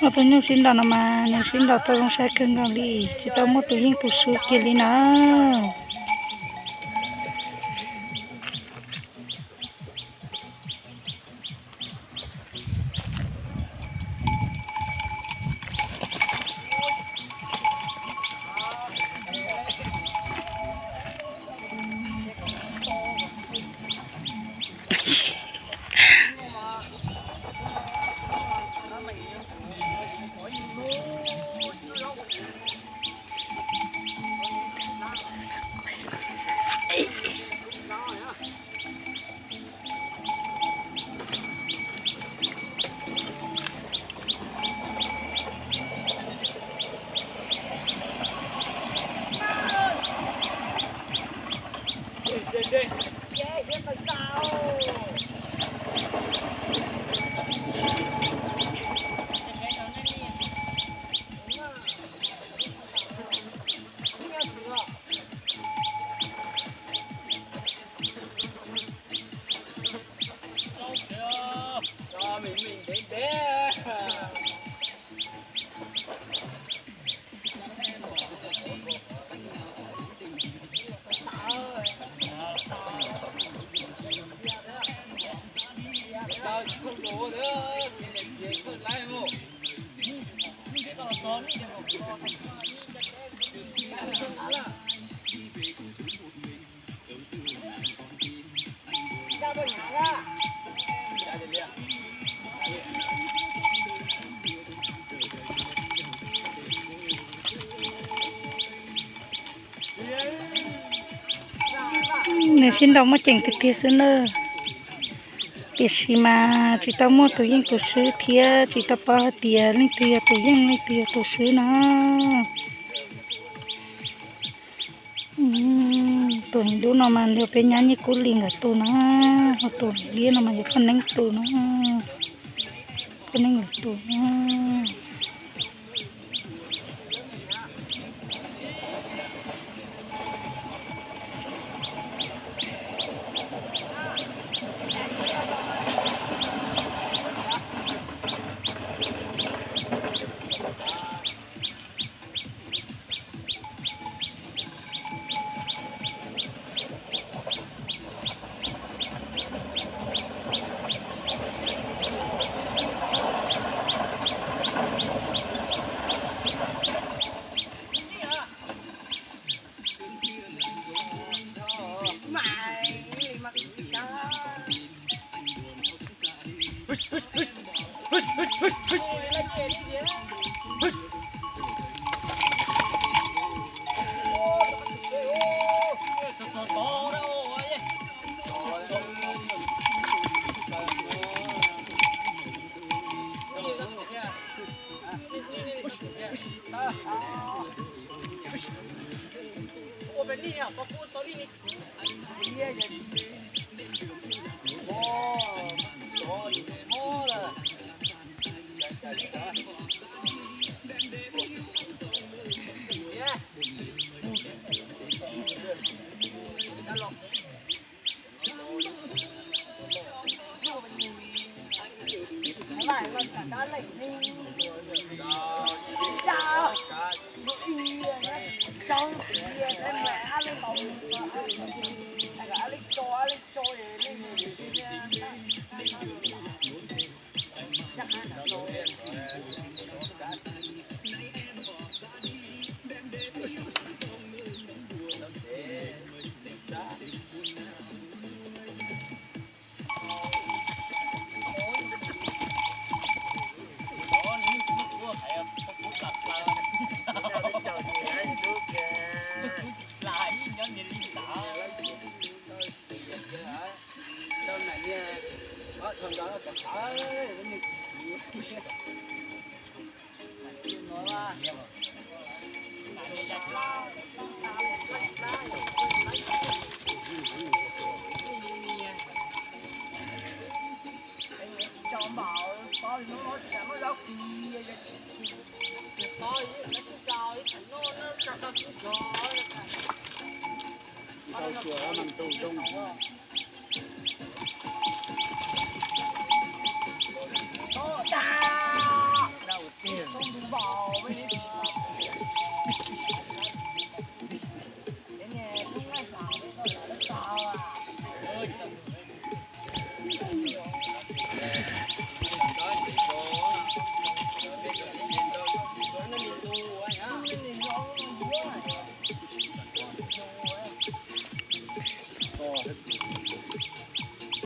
Ob tug nyuj sib nraus no mas nws sib nraus tau zoo saib kawg nkaus li, tsis tau muaj tus yeej tus swb kiag li na. Nws sib nraus muaj ceem tiag tiag xwb na. Tiam sis mas tsis tau muaj tus yeej tus swb thiab tsis tau paub hais tias leej twg yog tus yeej leej twg yog tus swb na. Tus heev dub no mas yog peb nyab Nyiaj Kub Lis nkawd tus na, ho tus heev liab no mas yog Paj Neeb tus na, Paj Neeb nkawd tus na. Tau xyuas mas tus zoo. Dag, dag tiag.